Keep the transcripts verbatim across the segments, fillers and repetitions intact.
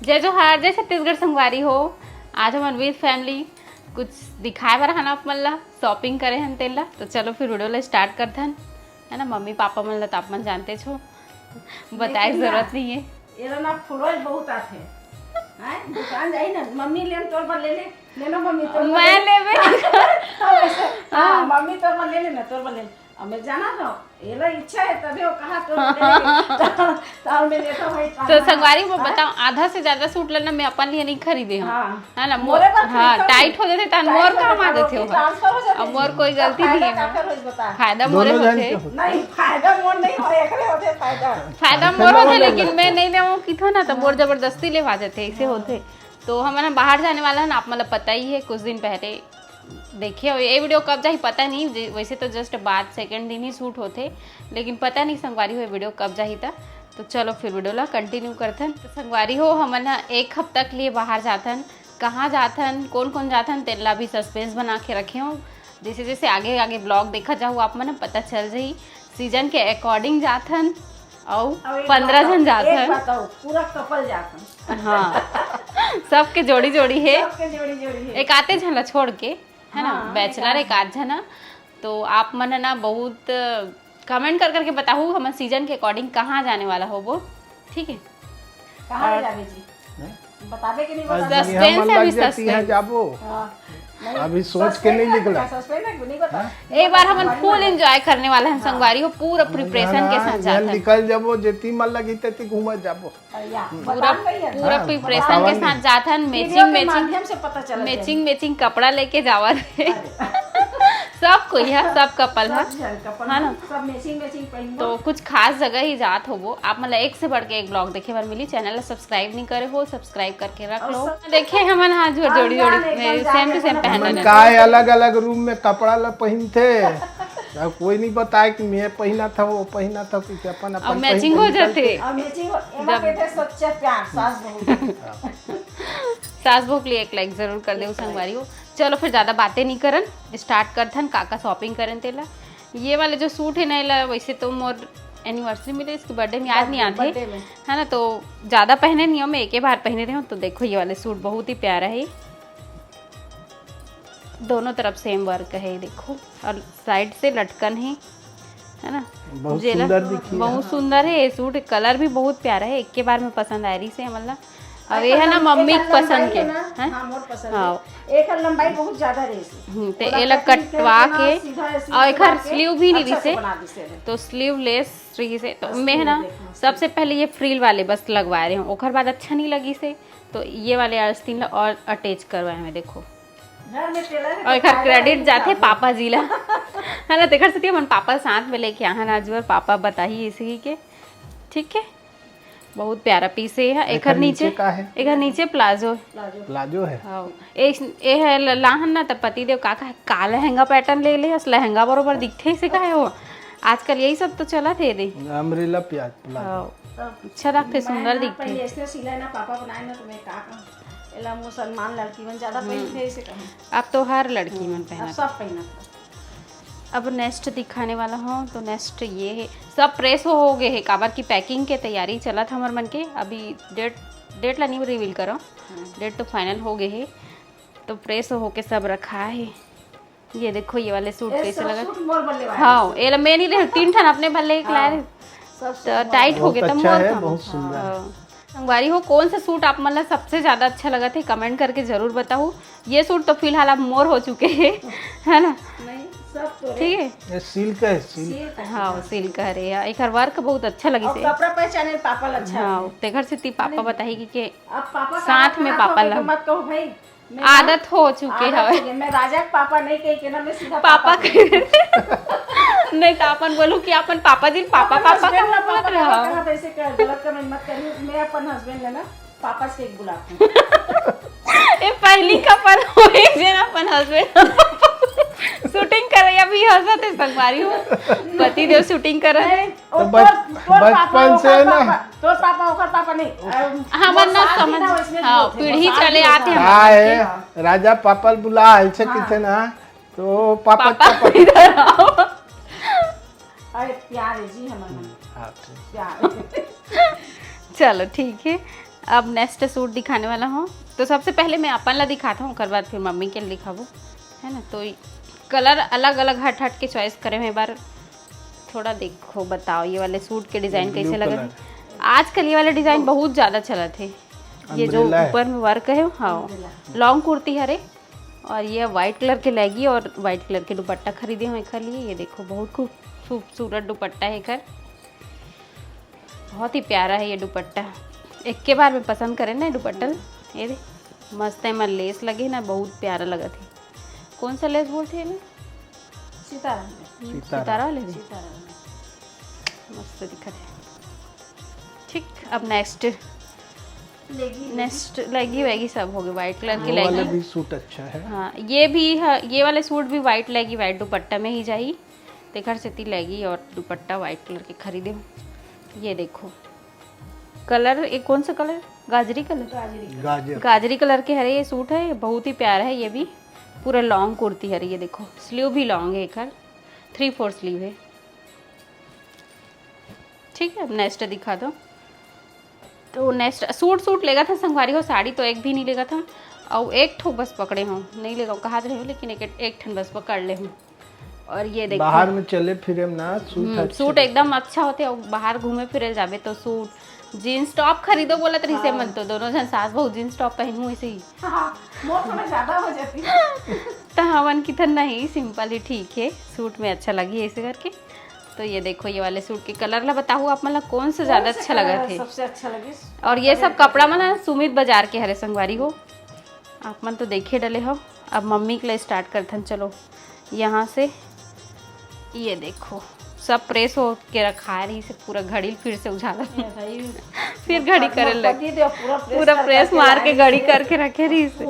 जय जोहार, जय छत्तीसगढ़ संगवारी हो। आज हमन विद फैमिली कुछ दिखाए बर हन आप मन ला, शॉपिंग करे हन तेन ला। तो चलो फिर वीडियो ला स्टार्ट करथन, है ना। मम्मी पापा मन ला तो आप मन जानते छो, बताए के जरूरत नहीं है। एला ना फुलवाई बहुत आथे। हैं? दुकान जाई ना, "मम्मी ले तोर बर ले ले, ले ना मम्मी तोर बर मैं ले ले।" लेबे। हाँ, "मम्मी तोर बर ले ले ना, तोर बर ले ले।" अब मैं जाना था, एला इच्छा है तभी वो कहा तोर बर ले ले। तो मैं लेता भाई, तो संगवारी, मैं बताऊं, आधा से ज्यादा सूट लेना मैं अपन लिए नहीं खरीदे हूँ, हाँ। है ना। मोर, हाँ, टाइट हो जाते, तन मोर काम आ जाते हो। अब मोर कोई गलती नहीं है, फायदा मोरे होते। नहीं, फायदा मोर नहीं हो, एकरे होते फायदा। फायदा मोर होते, लेकिन मैं नहीं लेवं किथो ना, तो मोर जबरदस्ती लेवा जाते, ऐसे होते। तो हमन ह बाहर जाने वाला है ना, आप मतलब पता ही है, कुछ दिन पहले देखे हो। ये वीडियो कब जाही पता नहीं, जे-, वैसे तो जस्ट बाद सेकंड दिन ही शूट होते, लेकिन पता नहीं संगवारी हो ये वीडियो कब जाही त। तो चलो फिर वीडियो ला कंटिन्यू करथन। तो संगवारी हो, हमन ह एक हफ्ता के लिए बाहर जाथन। कहाँ जाथन, कौन कौन जाथन, तेन ला भी सस्पेंस बना के रखे हो। जैसे जैसे आगे आगे ब्लॉग देखा जाहू, आप मन पता चल जाही। सीजन के अकॉर्डिंग जाथन, अउ पंद्रह झन जाथन। पूरा कपल जाथन। हाँ, सबके जोड़ी जोड़ी है। सबके जोड़ी जोड़ी है। एक आते झन ला छोड़ के, है ना, हाँ, बैचलर एक आध झन। तो आप मन है ना, बहुत कमेंट कर करके बताहू, हमन सीजन के अकॉर्डिंग कहाँ जाने वाला होबो, ठीक है? कहाँ ले जाबे जी? बताबे के नहीं? बताबे। सस्पेंस है, अभी सस्पेंस। जाबो। हाँ। अभी सोच के नहीं निकला। सस्पेंस है, नहीं बता। एक बार हमन फुल एंजॉय करने वाला है संगवारी हो, पूरा प्रिपरेशन के साथ जाथन। निकल जाबो, जेती मन लगी तेती घूमा जाबो। पूरा प्रिपरेशन के साथ जाथन। मैचिंग मैचिंग, मैचिंग मैचिंग कपड़ा लेके जावा रे। सब कोई है, सब कपल है, है ना? सब मैचिंग मैचिंग पहन। तो कुछ खास जगह ही जात होबो। आप मतलब एक से बढ़ के एक ब्लॉग देखे बर मिली। चैनल ला सब्सक्राइब नहीं करे हो, सब्सक्राइब करके रख लो। देखे हमन हाथ जोड़, जोड़ी जोड़ी, सेम टू सेम पहन। काय अलग अलग रूम में कपड़ा ला पहनथे, अब कोई नहीं बताए कि मैं पहना था, वो पहना था, कुछ अपन अपन मैचिंग हो जाते। और मैचिंग हो, एमा कहते सच्चा प्यार, सास बहू। सास बहू के लिए एक लाइक जरूर कर दे संगवारी हो। चलो फिर ज्यादा बातें नहीं करन, स्टार्ट करथन का का शॉपिंग करन तेला। ये वाले जो सूट है ना, एला वैसे तो मोर एनिवर्सरी में, इसके बर्थडे में याद नहीं आते, है ना, तो ज्यादा पहने नहीं हो, मैं एक ही बार पहने रही हूँ। तो देखो ये वाले सूट बहुत ही प्यारा है, दोनों तरफ सेम वर्क है, देखो, और साइड से लटकन है, है ना? बहुत सुंदर दिखी है। बहुत सुंदर है ये सूट, कलर भी बहुत प्यारा है, एक के बार में पसंद आ रही से मतलब। अब ये है ना मम्मी के पसंद के, हाँ, मोर पसंद है। एक लंबाई बहुत ज्यादा रही से। हम्म, ते एला कटवा के, और एक स्लीव भी नहीं रही से, तो स्लीवलेस रही से। तो मैं है ना, सबसे पहले ये फ्रिल वाले बस लगवा रहे हूँ, ओकर बाद अच्छा नहीं लगी से, तो ये वाले आस्तीन ला और अटैच करवाए हमें, देखो। और एकर क्रेडिट जाथे पापा जी ला। है ना, तेकर सेती हमन पापा साथ में लेके आए हन आज बर, पापा बताही इसी के। ठीक है, बहुत प्यारा पीस है। एकर नीचे का है? एकर नीचे प्लाजो। प्लाजो है। हाँ, ए, ए है ल-, लाहन ना, त पति देव का कहे, का लहंगा पैटर्न ले ले, अस लहंगा बरोबर दिखथे से कहे हो। आजकल यही सब तो चलत हे रे। अम्ब्रेला प्याज, प्लाजो। हाँ, अच्छा लगथे, सुंदर दिखथे। पहले ऐसने सिलाई ना पापा बनाए ना, तो मैं का कहूँ, एला मुसलमान लड़की मन ज्यादा पहनथे, ऐसे कहूँ। अब तो हर लड़की मन पहनत। सब पहनत। अब नेक्स्ट दिखाने वाला हूँ, तो नेक्स्ट ये है, सब प्रेस हो, हो गए है, काबर की पैकिंग के तैयारी चलत हमर मन के। अभी डेट, डेट ला नहीं रिवील करो, डेट तो फाइनल हो गए है, तो प्रेस होके सब रखा है। ये देखो, ये वाले सूट कैसे लगा? हाँ, ये ला मैं नहीं ले, तीन ठन अपने भर ले एक लाए रहे। तो टाइट हो गए, तो मोर का बहुत सुंदर। हाँ। संगवारी हो, कौन सा सूट आप मन ला सबसे ज्यादा अच्छा लगत हे, कमेंट करके जरूर बताहू। ये सूट तो फिलहाल अब मोर हो चुके हे, है ना? नहीं, सब तो ठीक है। ये सिल्क है, सिल्क। हाँ, सिल्क हरे, एकर वर्क बहुत अच्छा लगिस हे। कपड़ा पहचाने पापा ला अच्छा। हाँ, तेकर सेती पापा बताही कि के साथ में पापा ला। मत कहो भाई, आदत हो चुके हवे। मैं राजा के पापा नहीं कही के ना, मैं सीधा पापा कही। नहीं तो अपन बोलू कि अपन पापा जी, पापा, पापा का बोलत रहा। ऐसे गलत कमेंट मत करिए, मैं अपन हस्बैंड ला ना पापा से एक बुलाती हूँ। ए, पहली कपल होई जेन अपन हस्बैंड शूटिंग करे, अभी हंसत हे संगवारी हो, पति देव शूटिंग करत हे। तो बचपन से ना। तोर पापा, ओकर पापा नहीं। हमर ना समझ, हाँ, पीढ़ी चले आथे। राजा पापा ल बुला, ऐसे किथे ना, तो पापा, पापा। इधर आओ। अरे प्यार है जी हमर मन। हाँ, ठीक। प्यार। चलो ठीक है, अब नेक्स्ट सूट दिखाने वाला हूँ। तो सबसे पहले मैं अपन ला दिखाता हूँ, ओकर बाद फिर मम्मी के दिखाबो, है ना। तो कलर अलग अलग हट हट के चॉइस करे हूँ। एक बार थोड़ा देखो, बताओ ये वाले सूट के डिजाइन कैसे लगा है। आजकल ये वाले डिजाइन बहुत ज्यादा चलत है। ये जो ऊपर में वर्क है, हाँ, लॉन्ग कुर्ती हरे, और ये व्हाइट कलर के लेगी और व्हाइट कलर के दुपट्टा खरीदे हूँ एकर लिए। ये देखो, बहुत खूब खूबसूरत दुपट्टा है एकर, बहुत ही प्यारा है ये दुपट्टा। एक के बार में पसंद करे ना दुपट्टा। ये दे, मस्त है, एमा लेस लगे ना, बहुत प्यारा लगत है। कौन सा लेस बोलते हैं ना? सितारा। सितारा। सितारा वाले दे। सितारा वाले। मस्त दिखत है। ठीक, अब नेक्स्ट, लेगी, लेगी। नेक्स्ट लेगी वेगी सब हो गए। व्हाइट कलर की लेगी। भी सूट अच्छा है। हाँ, ये भी है, ये वाले सूट भी व्हाइट लेगी, व्हाइट दुपट्टा में ही जाई। तेखर सेती लेगी और दुपट्टा व्हाइट कलर के खरीदे हूँ। ये देखो कलर, ये कौन सा कलर? गाजरी कलर। गाजरी कलर के हरे ये सूट है, बहुत ही प्यारा है ये भी। पूरा लॉन्ग कुर्ती हरे, ये देखो स्लीव भी लॉन्ग है एकर, थ्री फोर स्लीव है। ठीक है, अब नेक्स्ट दिखा दो। तो नेक्स्ट सूट, सूट लेगा था संगवारी हो, साड़ी तो एक भी नहीं लेगा था। और एक ठो बस पकड़े हो, नहीं लेगा, कहा रहे हो, लेकिन एक, एक ठन बस पकड़ ले हूँ। और ये देखो, बाहर में चले फिरे में ना सूट हम्म, अच्छे सूट लगते एकदम हैं। अच्छा होते हैं। और बाहर घूमे फिरे जाबे तो सूट, जींस टॉप खरीदो बोलत रहिसे मन तो, दोनों जन सास बहू जींस टॉप पहनू ऐसे ही। हाँ, मोर थोड़ा ज्यादा हो जाती है। तो हमन की तो नहीं, सिंपल ही ठीक है, सूट में अच्छा लगी ऐसे करके। तो ये देखो, ये वाले सूट के कलर ला बताओ आप मन ला, कौन सा ज्यादा अच्छा लगा थे? सबसे अच्छा लगे। और ये सब कपड़ा मन ना सुमित बाजार के हरे संगवारी हो, आप मन तो देखे डले हो। अब मम्मी के लिए स्टार्ट करथन। चलो यहाँ से, ये देखो सब प्रेस हो के रखा रही से पूरा घड़ी फिर से उझाला। फिर घड़ी करे लग, पूरा प्रेस मार के घड़ी करके रखे रही से।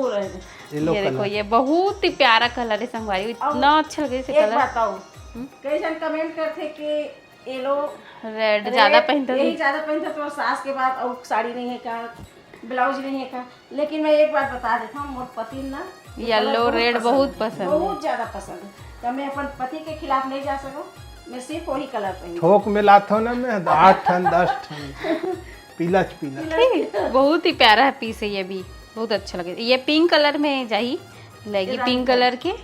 ये देखो, ये बहुत ही प्यारा कलर है संगवारी, इतना अच्छा लगे से कलर। कई जन कमेंट करते कि येलो रेड ज्यादा पहनता, यही ज्यादा पहनता तो सास के बाद और साड़ी नहीं है का, ब्लाउज नहीं है का। लेकिन मैं एक बात बता देता हूँ, मोर पति ना येलो रेड बहुत पसंद है, बहुत ज्यादा पसंद है। तो मैं अपन पति के खिलाफ नहीं जा सकूँ, मैं सिर्फ वही कलर पहनूँ। थोक में लात हो ना मैं आठ ठन दस ठन पीला च पीला। ठीक, बहुत ही प्यारा है पीस है ये भी, बहुत अच्छा लगे। ये पिंक कलर में जाही, लेगी पिंक कलर के।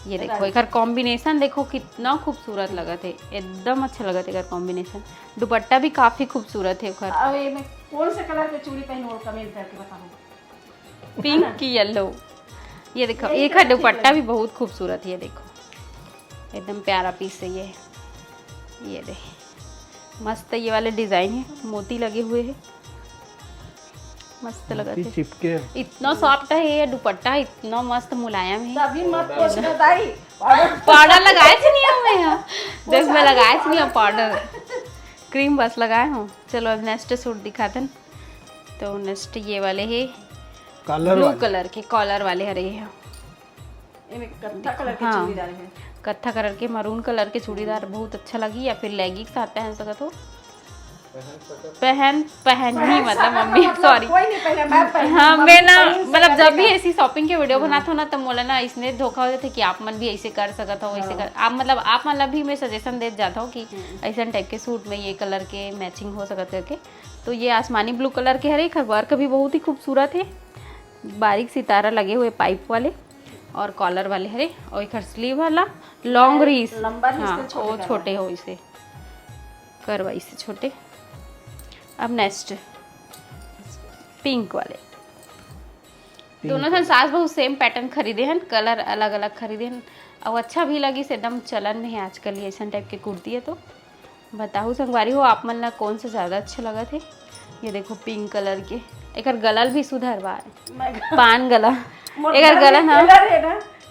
ये देखो एकर कॉम्बिनेशन देखो कितना खूबसूरत लगत है, एकदम अच्छा लगत है एकर कॉम्बिनेशन। दुपट्टा भी काफी खूबसूरत है ओकर। अब ये मैं कौन से कलर के चूड़ी पहनूं, कमेंट करके बताओ। पिंक की येलो। ये देखो, एक दुपट्टा भी बहुत खूबसूरत है, ये देखो एकदम प्यारा पीस है ये। ये दे मस्त, ये वाले डिजाइन है, मोती लगे हुए है, मस्त लगत है। चिपके। इतना सॉफ्ट है ये दुपट्टा, इतना मस्त मुलायम है। अभी मत पोछ बताई। पाउडर लगाए थे नहीं हमें यहाँ। देख, मैं लगाए थे नहीं पाउडर, क्रीम बस लगाए हूँ। चलो अब नेक्स्ट सूट दिखाते हैं। तो नेक्स्ट ये वाले है ब्लू कलर के कॉलर वाले हरे है। कत्था कलर के हाँ। चूड़ीदार है। कत्था कलर के मरून कलर के चूड़ीदार बहुत अच्छा लगी, या फिर लेगिंग के साथ पहन सकत हो। पहन पहन ही मतलब मम्मी, सॉरी। हाँ, मैं ना मतलब जब भी ऐसी शॉपिंग के वीडियो बनाता हूँ ना, तो मोला ना इसने धोखा हो जाता है कि आप मन भी ऐसे कर सकत हो, ऐसे कर आप मतलब आप मन ला भी मैं सजेशन देत जाता हूँ कि ऐसा टाइप के सूट में ये कलर के मैचिंग हो सकत करके। तो ये आसमानी ब्लू कलर के हरे, एकर वर्क भी बहुत ही खूबसूरत है, बारीक सितारा लगे हुए पाइप वाले और कॉलर वाले हरे, और एकर स्लीव वाला लॉन्ग रहीस, लंबा रहीस हाँ, तो छोटे वो करवा। छोटे हो इसे करवाई से छोटे। अब नेक्स्ट पिंक वाले, पिंक दोनों झन वाले। सास बहू सेम पैटर्न खरीदे हन, कलर अलग अलग खरीदे हन, और अच्छा भी लगिस, एकदम चलन में है आजकल ये ऐसा टाइप के कुर्ती है। तो बताहू संगवारी हो, आप मन ला कौन सा ज्यादा अच्छा लगत है? ये देखो पिंक कलर के, एकर गला भी सुधरवा है, पान गला। एकर गला ना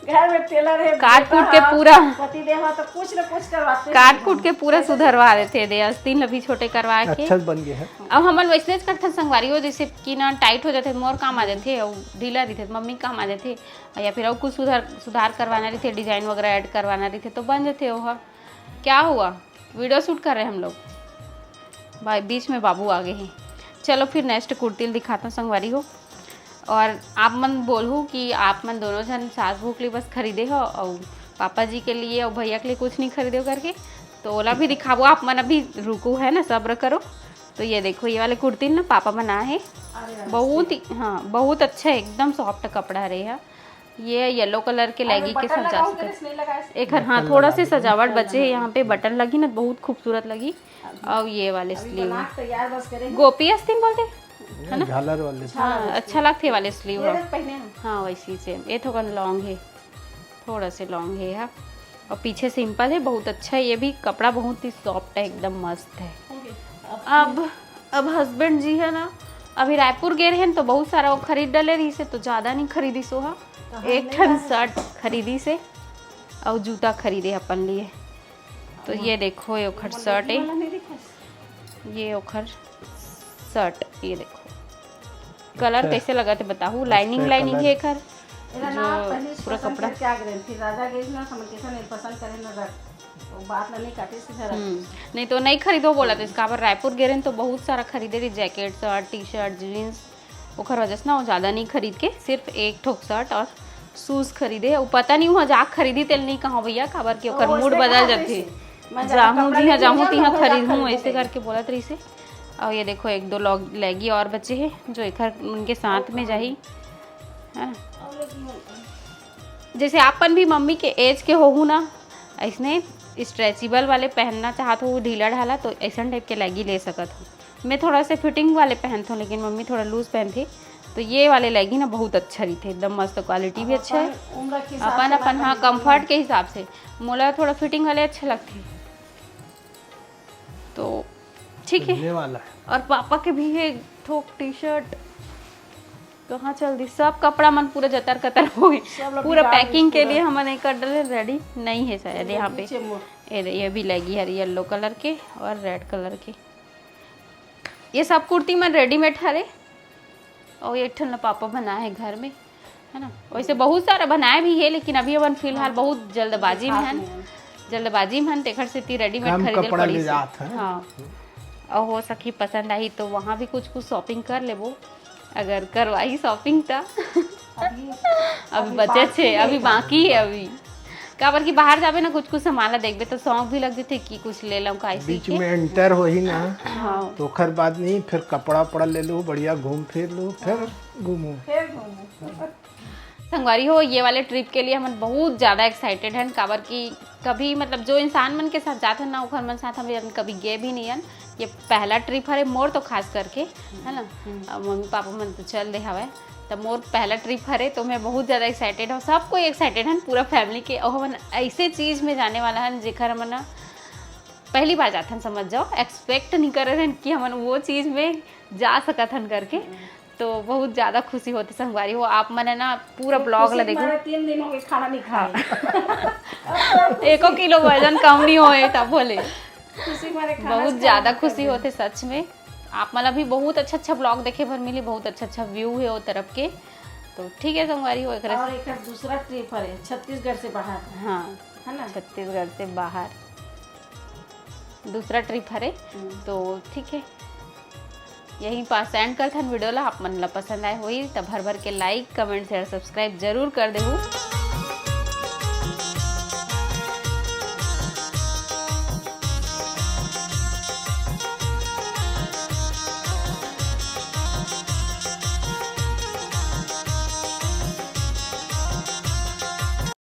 घर में टेलर है, काट कूट के पूरा पति देव तो कुछ न कुछ करवाते काट कूट के पूरा सुधरवा देते दे, आस्तीन ला भी छोटे करवा के। अच्छा बन गया है। अब हमन वैसने करथन संगवारी हो, जैसे कि ना टाइट हो जाते मोर काम आ जाते, और ढीला रहिथे मम्मी काम आ जाते, या फिर और कुछ सुधार सुधार करवाना रहिथे, डिजाइन वगैरह ऐड करवाना रहिथे तो बन जाते। ओह क्या हुआ, वीडियो शूट कर रहे हम लोग, भाई बीच में बाबू आ गए हैं। चलो फिर नेक्स्ट कुर्ती ल दिखाता हूँ संगवारी हो। और आप मन बोलहू कि आप मन दोनों झन सास बहू के लिए बस खरीदे हो और पापा जी के लिए और भैया के लिए कुछ नहीं खरीदे हो करके, तो ओला भी दिखाबो। आप मन अभी रुको, है ना, सब्र करो। तो ये देखो, ये वाले कुर्ती ना पापा बनाए हे, बहुत ही, हाँ, बहुत अच्छा है, एकदम सॉफ्ट कपड़ा रहे है। ये येलो कलर के लेगी के साथ जा सकत। एकर हाँ, थोड़ा से सजावट बचे है यहाँ पे, बटन लगी ना, बहुत खूबसूरत लगी। अब ये वाले स्लीव गोपी अस्तीन बोलते, है ना? झालर वाले। हाँ, अच्छा लगते वाले स्लीव है। हाँ, वैसी सेम। ये थोड़ा लॉन्ग है, थोड़ा से लॉन्ग है। हाँ, और पीछे सिंपल है, बहुत अच्छा है। ये भी कपड़ा बहुत ही सॉफ्ट है, एकदम मस्त है। अब अब हस्बैंड जी है ना, अभी रायपुर गे रहे तो बहुत सारा वो खरीद डाले रही से, तो ज्यादा नहीं खरीदी सो हा। एक ठन शर्ट खरीदी से और जूता खरीदे अपन लिए। तो ये देखो, ये ओखर शर्ट है, ये ओखर शर्ट, ये देखो कलर कैसे लगत है बताहू। लाइनिंग लाइनिंग है एकर, जो पूरा कपड़ा। क्या करें, फिर राजा गे ना, समझ कैसा नहीं पसंद करे ना रख, वो बात ला नहीं काटे सीधा रख। हम्म, नहीं तो नहीं खरीदो बोला तो इसका, पर रायपुर गे रहे तो बहुत सारा खरीदे रही, jacket, shirt, T shirt, jeans. ओखर वजह से ना वो ज्यादा नहीं खरीद के सिर्फ एक ठोक शर्ट और शूज खरीदे। वो पता नहीं हुआ जाके खरीदी तेल नहीं कहा भैया, काबर के ओकर मूड बदल जाथे। जाहूँ जी हाँ, जाहूँ तिहाँ खरीदहूँ, ऐसे करके बोलत रही से। और ये देखो, एक दो लॉग लेगी और बचे हैं जो एकर उनके साथ में जाही, है ना? जैसे आपन भी मम्मी के एज के होहू ना, ऐसने स्ट्रेचेबल वाले पहनना चाहत हो, ढीला ढाला, तो ऐसन टाइप के लेगी ले सकत हो। मैं थोड़ा से फिटिंग वाले पहनत हूँ, लेकिन मम्मी थोड़ा लूज पहनती, तो ये वाले लेगी ना बहुत अच्छा रही थे, एकदम मस्त, क्वालिटी भी अच्छा है। अपन अपन, हाँ, कंफर्ट के हिसाब से। मोला थोड़ा फिटिंग वाले अच्छे लगते, तो ठीक है। और पापा के भी है एक ठोक टी शर्ट, कहाँ चल दी, सब कपड़ा मन पूरा जतर कतर हो गए। पूरा पैकिंग के लिए हमन एक कर डले, रेडी नहीं है शायद यहाँ पे। ये भी लेगी है येलो कलर के और रेड कलर के। ये सब कुर्ती मन रेडीमेड हरे, और एक ठन ला पापा बनाए है घर में, है ना? वैसे बहुत सारा बनाए भी है, लेकिन अभी अपन फिलहाल बहुत जल्दबाजी में हन, जल्दबाजी में हन, तेखर सेती रेडीमेड खरीदे पड़ी से। हाँ, और हो सकी पसंद आही तो वहाँ भी कुछ कुछ शॉपिंग कर लेबो, अगर करवाही शॉपिंग त। अभी बचे छे, अभी बाकी है अभी। काबर कि बाहर जाबे ना, कुछ कुछ सामान ला देखबे तो शौक भी लग जथे कि कुछ ले लऊं, का ऐसे बीच में एंटर होही ना, हाँ। तो ओखर बाद नहीं, फिर कपड़ा उपड़ा ले लो, बढ़िया घूम फिर लो, फिर घूमो। संगवारी हो, ये वाले ट्रिप के लिए हमन बहुत ज्यादा एक्साइटेड हन, काबर कि कभी, मतलब, जो इंसान मन के साथ जात हन ना, ओखर मन साथ हम कभी गए भी नहीं हन। ये पहला ट्रिप हरे मोर तो खास करके, है ना? अब मम्मी पापा मन तो चल दे हवय, तब मोर पहला ट्रिप हरे, तो मैं बहुत ज्यादा एक्साइटेड हूँ। सब कोई एक्साइटेड हन, पूरा फैमिली के। और हमन ऐसे चीज में जाने वाला हन जेकर हमन ना पहली बार जाथन, समझ जाओ, एक्सपेक्ट नहीं करे रहन कि हमन वो चीज में जा सकत हन करके। तो बहुत ज्यादा खुशी होथे संगवारी हो, आप मन है ना पूरा ब्लॉग ला देखो। तीन दिन हो गए खाना नहीं खाए। एको किलो वजन कम नहीं होए तब बोले। बहुत ज्यादा खुशी होथे सच में। आप मन ला भी बहुत अच्छा अच्छा ब्लॉग देखे बर मिली, बहुत अच्छा अच्छा व्यू है वो तरफ के। तो ठीक है संगवारी हो, एकरा और एक दूसरा ट्रिप हरे छत्तीसगढ़ से बाहर। हाँ, है ना? छत्तीसगढ़ से बाहर दूसरा ट्रिप हरे। तो ठीक है, यहीं पास एंड करथन वीडियो ला। आप मन ला पसंद आए होही त भर भर के लाइक, कमेंट, शेयर, सब्सक्राइब जरूर कर देहू।